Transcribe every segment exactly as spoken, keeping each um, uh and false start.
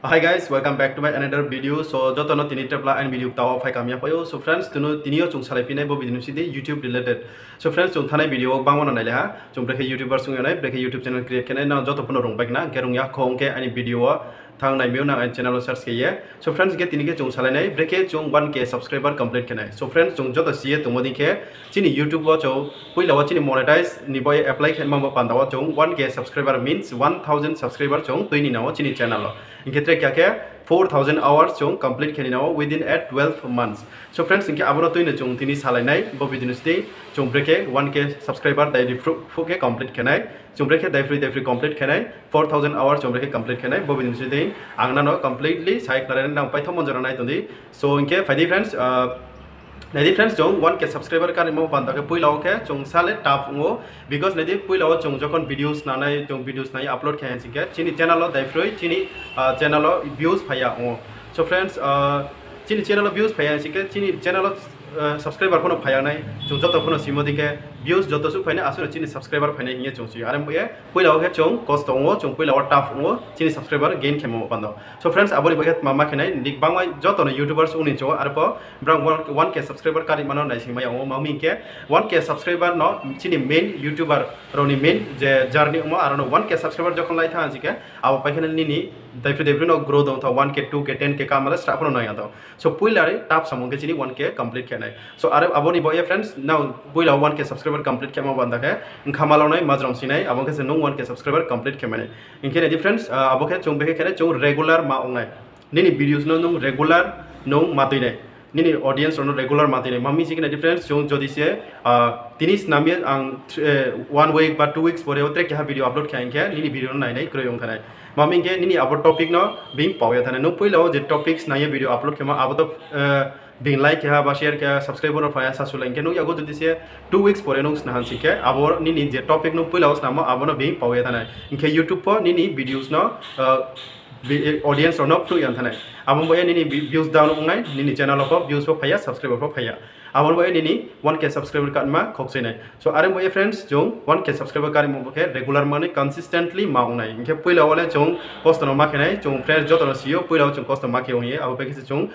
Hi guys, welcome back to my another video. So joto no tini trepla aini video ktao phai kamya phai ou. So friends, tini yo chung salai phi nai bo video ni sidi YouTube related. So friends, chung thanai video wo bangma no nailai ha. Chung brekhe YouTuber sung ya nai, brekhe YouTube channel create khe nai, nang joto pho no rung bai khna, hing khe rung ya kho hing khe aini video wo thanng nai mi ou, nang aini channel wo search khe ye. So friends, hing khe tini khe chung salai nai brekhe chung one K subscriber complete khe nai. So friends, chung joto si ye tongmo dei khe chini YouTube wo chung poila wo chini monetize ni bo ye apply khe ma bo panda wo chung one K subscriber means one thousand subscriber chung tui ni nang ou chini channel wo. Hing khe tre kya khe four thousand hours chung complete khe ni nang ou within a twelve months. So friends, hing khe abo no tui no chung tini salai nai bo video ni sidi chung brekhe one K subscriber dai di phuh khe complete khe nai. Chung brekhe daiphroi daiphroi complete khe nai, four thousand hours chung brekhe complete khe nai, bo video ni sidi ang nang no completely sai khnari nai, nang paithaohmo jora nai tong di. So hing khe phai di friends, nai di friends, chung one K subscriber karimo panda khe poila wo khe chung sa le tough ong ou, because nai di poila wo chung jokhon video snanai, chung video snai upload khe hing khe chini channel wo daiphroi chini channel wo views phai ya ong ou. So friends, chini channel wo views phai ya hing khe chini channel wo subscriber pho no phai ya nai, chung joto pho no simo dei khe views joto suh phai nai, asuh no chini subscriber phai nai hing ye chung si ou. Are bo ye poila wo khe chung kosto ong ou, chung poila wo tough ong ou chini subscriber gain khemo panda. So friends, abo ni bo khe tma ma khe nai, nik bangma joto no YouTubers ong ni chung ou, arpho brang one K subscriber karima no naising mai ya ong ou, ma hing khe one K subscriber no chini main YouTuber rao ni main je journey ongmo, aro no one K subscriber jokhon lai thanng hing khe abo pai khe nini daiphroi daiphroi no grow tong thao, one K, two K, ten K kama le srah pho no nang ya thao. So poila ri tough samung khe chini one K complete khe nai. So are abo ni bo ye friends, nang poila one K subscriber complete khemo panda khe nkha ma lo nai, majrom si nai, abo khe se nung one K subscriber complete khe mai nai. Hing khe nai di friends, abo khe chung brekhe khe nai, chung regular ma ong nai. Nini videos no nung regular nung ma tui nai. Nini audience rao no regular ma tui nai. Ma hing si khe nai di friends, chung jodi se tini snam ye ang one week ba two weeks pore wo tre keha video upload khe hing khe nini video no nainai kroi ong thanai. Ma hing khe nini abo topic no being pao ya thanai. Nung poila wo je topic snai ye video upload khemo abo to being like khe ha ba share khe ha, subscriber no phai ya sasulai hing khe nung yago jodi se two weeks pore nung sna hing si khe abo nini je topic nung poila wo snamo abo no being pao ya thanai. Hing khe YouTube pho nini videos no audience rao no phnuh ya thanai. Abo bo ye nini views down ong nai, nini channel wo pho views pho phai ya, subscriber pho phai ya. Abo bo ye nini one K subscriber karima khoksoi nai. So are bo ye friends, chung one K subscriber karimo bo khe regular mani consistently ma ong nai. Hing khe poila wo le chung kosto no ma khe nai, chung friends joto no si ou, poila wo chung kosto ma khe ong ye, abo pai khe se chung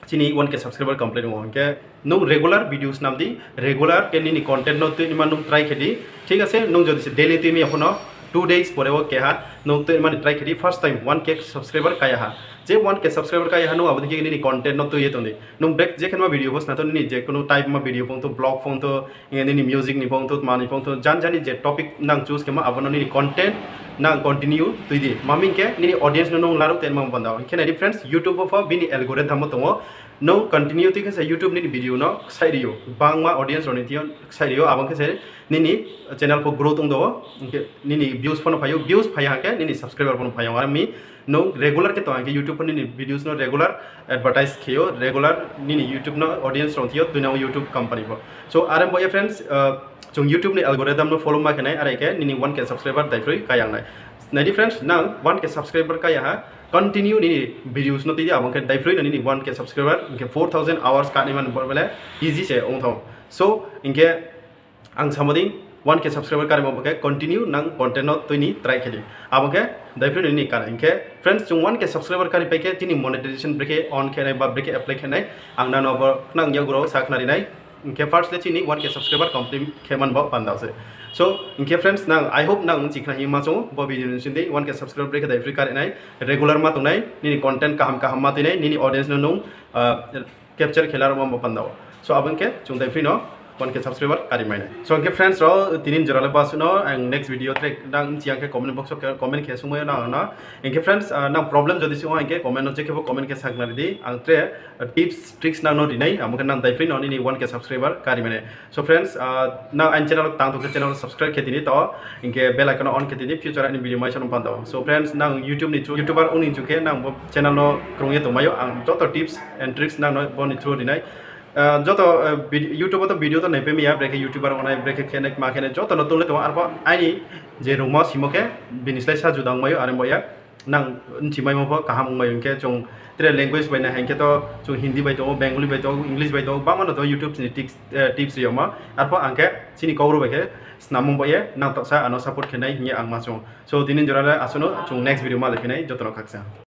chini one K subscriber complete ong ou. Hing khe nung regular video snam di, regular khe nini content no tuinima nung try khe di. Thik ase, nung jodi se daily tuimi ya pho no two days pore wo keha nung tuinima ni try khe di, first time one K subscriber kaya ha. Je one K subscriber kaya ha, nung abo dei khe nini content no tui ye tong di. Nung bek je khenma video pho sna to, nini je kunu type ma video pho ong to, vlog pho ong to, nini music ni pho ong to, tma ni pho ong to, jan jani je topic nang choose khemo abo no nini content nang continue tui di. Ma hing khe nini audience no nung laruh tenma panda. Hing khe nai di friends, YouTube wo pho bini algorithm wo tong ou. Nung continue tui khe se YouTube nini video no ksaih ri ou, bangma audience rao ni thing yo ksaih ri ou, abo khe se nini channel pho growth ong do ou. Hing khe nini views pho no phai ou, views phai ya hing khe nini subscriber pho no phai ya. Are mi nung regular khe tong hing khe YouTube pho nini videos no regular advertise khe ou, regular nini YouTube no audience rao thing yo tuinang ou YouTube company pho. So are bo ye friends, chung YouTube ni algorithm no follow ma khe nai, are khe nini one K subscriber daiphroi kaya nai. Nai di friends, nang one K subscriber kaya ha, continue nini videos no tui di, abo khe daiphroi no nini one K subscriber hing khe four thousand hours kanaima ni bo le easy se ong thao. So hing khe ang samo dei one K subscriber karimo bo khe continue nang content no tui ni try khe di. Abo khe daiphroi no nini kanai. Hing khe friends, chung one K subscriber kari pai khe chini monetization brekhe on khe nai ba brekhe apply khe nai, ang nang no bo nang yakgu rao sa khnari nai. Hing khe first le chini one K subscriber complete khe man bo panda se. So hing khe friends, nang, I hope nang bchi khna hing ma chung ou bo video ni sindi one K subscriber brekhe daiphroi kari nai, regular ma tong nai, nini content kaham kaham ma tui nai, nini audience no nung capture khe laruh ma bo panda wo. So abo hing khe chung daiphroi no one K subscriber kari mai nai. So hing khe friends rao, tini jora le basuh no, ang next video tre nang bchi ya khe comment box wo comment khe sungmai nang no. Hing khe friends, nang problem jodi se ong hing khe comment no je khe bo comment khe sa khnari di, ang tre tips tricks nang no ri nai, abo khe nang daiphroi no nini one K subscriber kari mai nai. So friends, nang aini channel tang tong khe channel subscribe khe tini to, hing khe bell icon no on khe tini, future aini video mai sa no panda wo. So friends, nang YouTube ni through, YouTuber ong ni chu khe nang bo channel no krung ye tongmai ou, ang joto tips and tricks nang no bo ni through ri nai. Joto YouTube wo to video to naipai mi ya, brekhe YouTuber ong nai, brekhe khe nai, kma khe nai, joto no tong le tong ou, arpho aini je rungmo simo khe bini slái sa juda ongmai ou, are bo ye nang bchimaimo pho kaham ongmai hing khe chung tre language bai nai hing khe to chung Hindi bai tong ou, Bengali bai tong ou, English bai tong ou, bangma no to YouTube chini tips, eh, tips ri yagmo. Arpho ang khe chini Kaubru bai khe snamung bai ye nang taohsa ano support khe nai hing ye ang ma chung. So, tini jora le asuh no, chung next video ma lai phi nai, joto no khaksa.